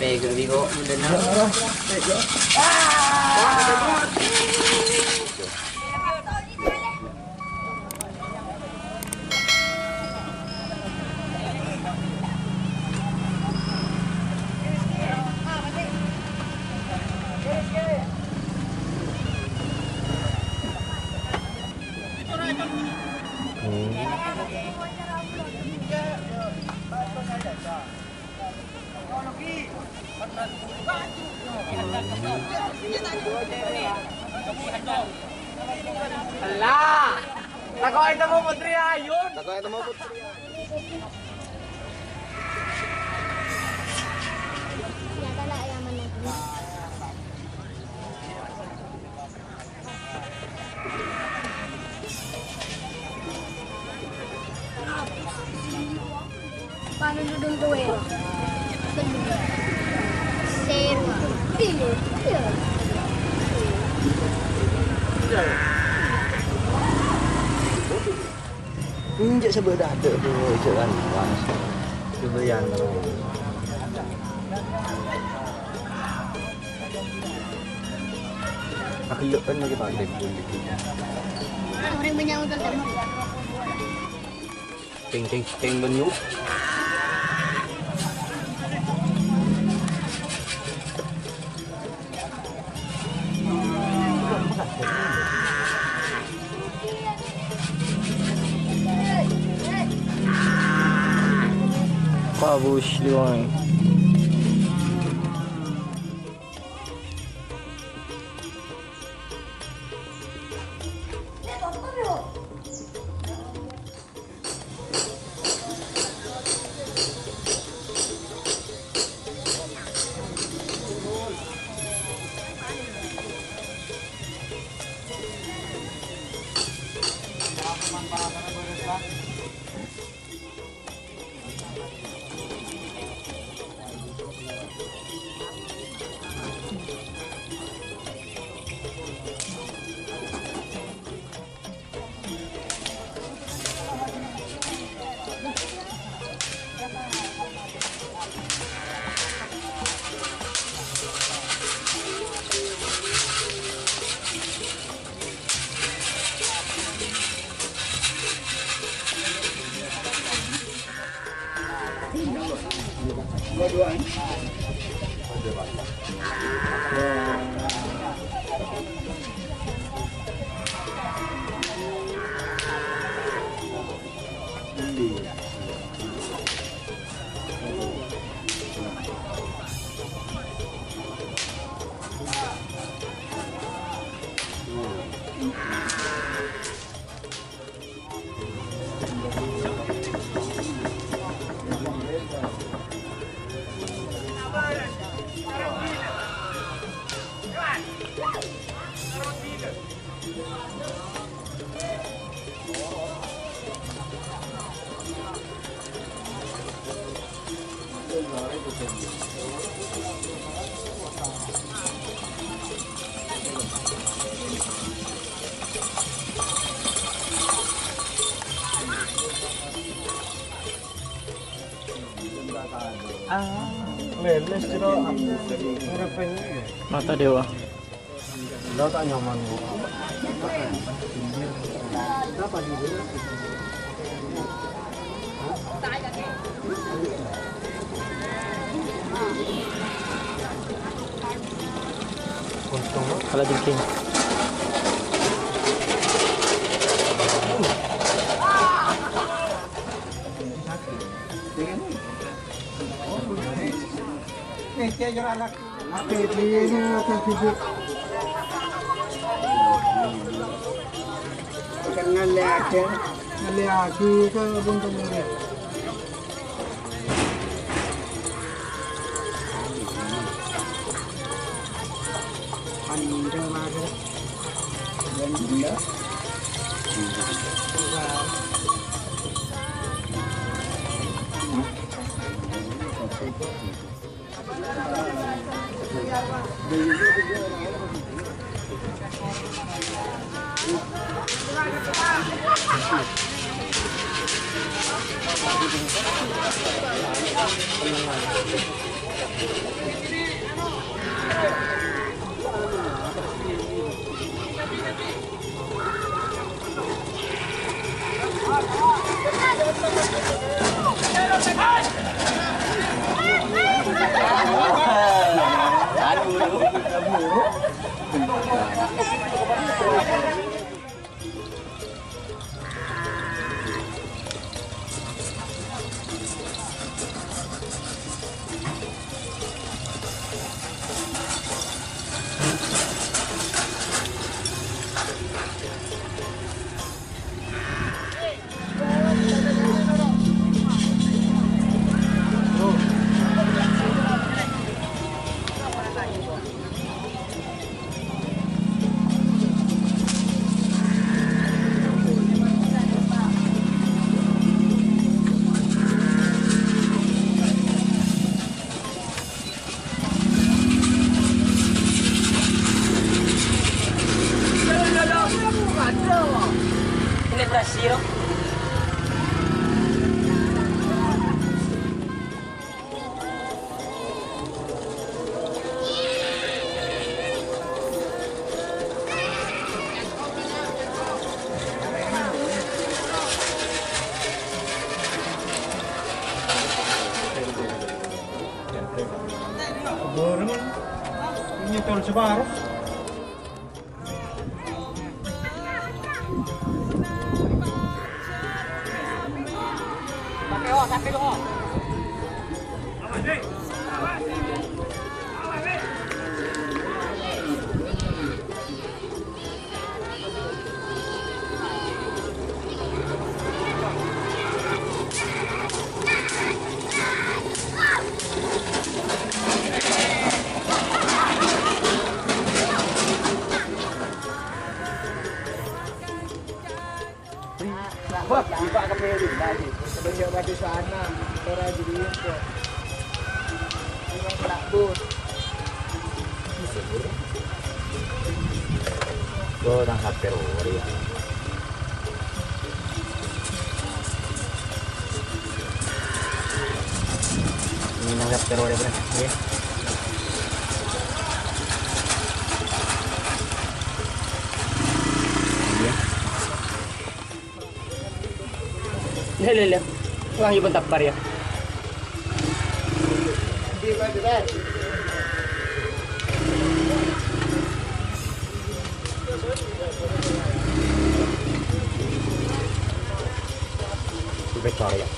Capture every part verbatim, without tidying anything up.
Pègâ' bi' ko' mendena. Ella, tako'è temmo Putri, ayo. Tako'è temmo Putri. Panududun kowe. Seru. Iya. Enjâ' sabâ' dâdâ tuh, ijâ kan. Coba ya. Aku yuk kan lagi pandai. Orang banyak udah. Ting, ting, ting, banyu. Pabus doang. Ah, leles, Ciro. Mata dewa. Lo tak nyaman, Bu. Kalau bikin. Kan ngallèyaghi, ngallèyaghi ka bun-bun. Andâ, Mas. Bareng nyetol separo. Wah, Pak Kemiri lagi. Sebanyak pada sana, ora jadi info. Ini Pak Bos. Tuh, nang H P Rory. Ini nang H P Rory, Bro. Iya. Iya. Lè, lè, lè. Wah, iyâ, bân tabbhâr, yâ. Sampai sore, yâ.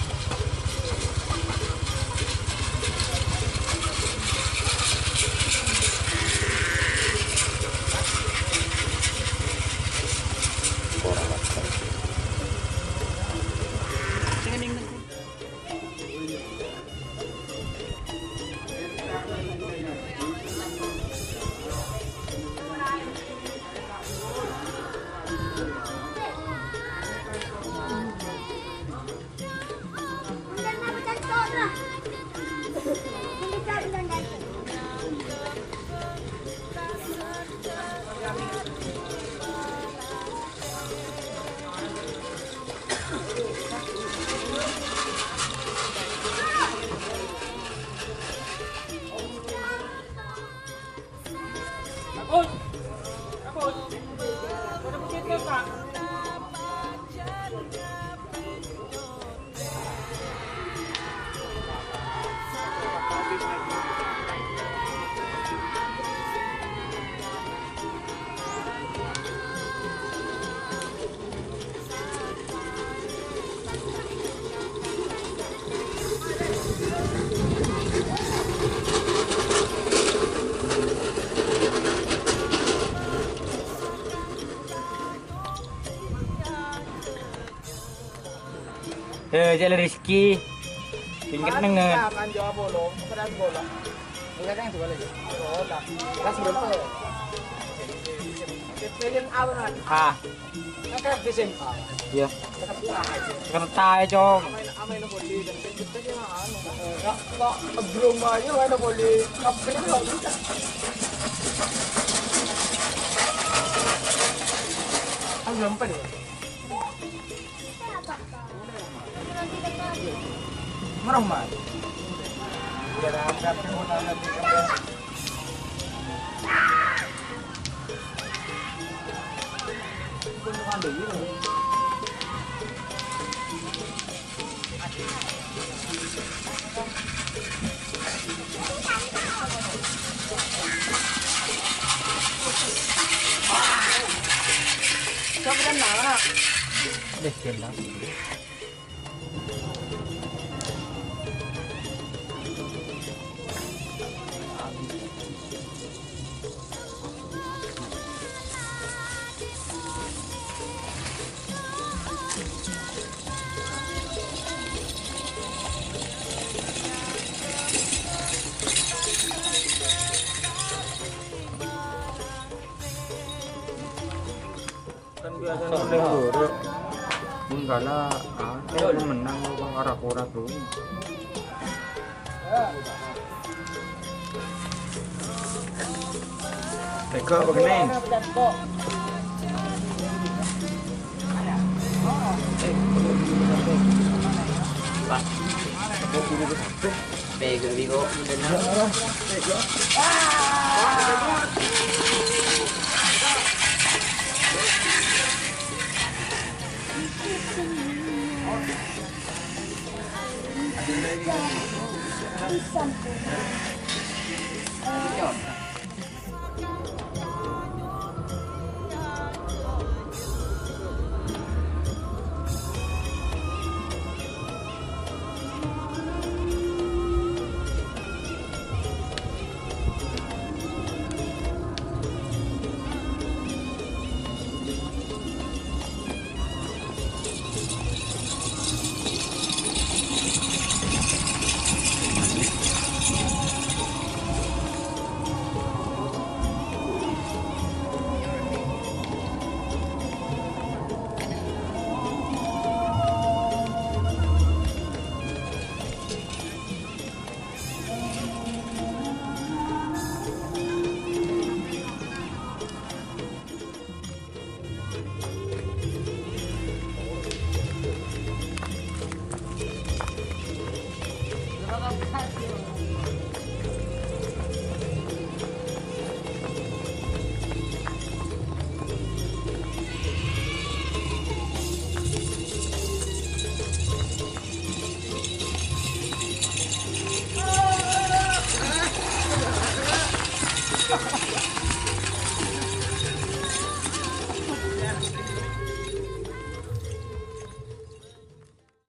Kurang ajar. Eh, jâ' la Rizky. Pingkèr neng. Kan jawab bolong, padahal bolong. Enggak, kan, dua lagi. Oh, tak. Pas berapa ya? Kecilin apa, Mas? Ah. Kan di sini. Iya. Tetap kurang aja. Kertas, Cong. Amain, amain boleh, dan kita dia anu. Kok, kok belum aja, mana boleh? Apa ini? Kan belum apa nih? Merahmat. Deh, ghellâ'. Kan biasa noleh buruk. Mun kalah, ah, mun menang, wong ora-ora tuh. Tega apa kene? Pak. Bego, bego.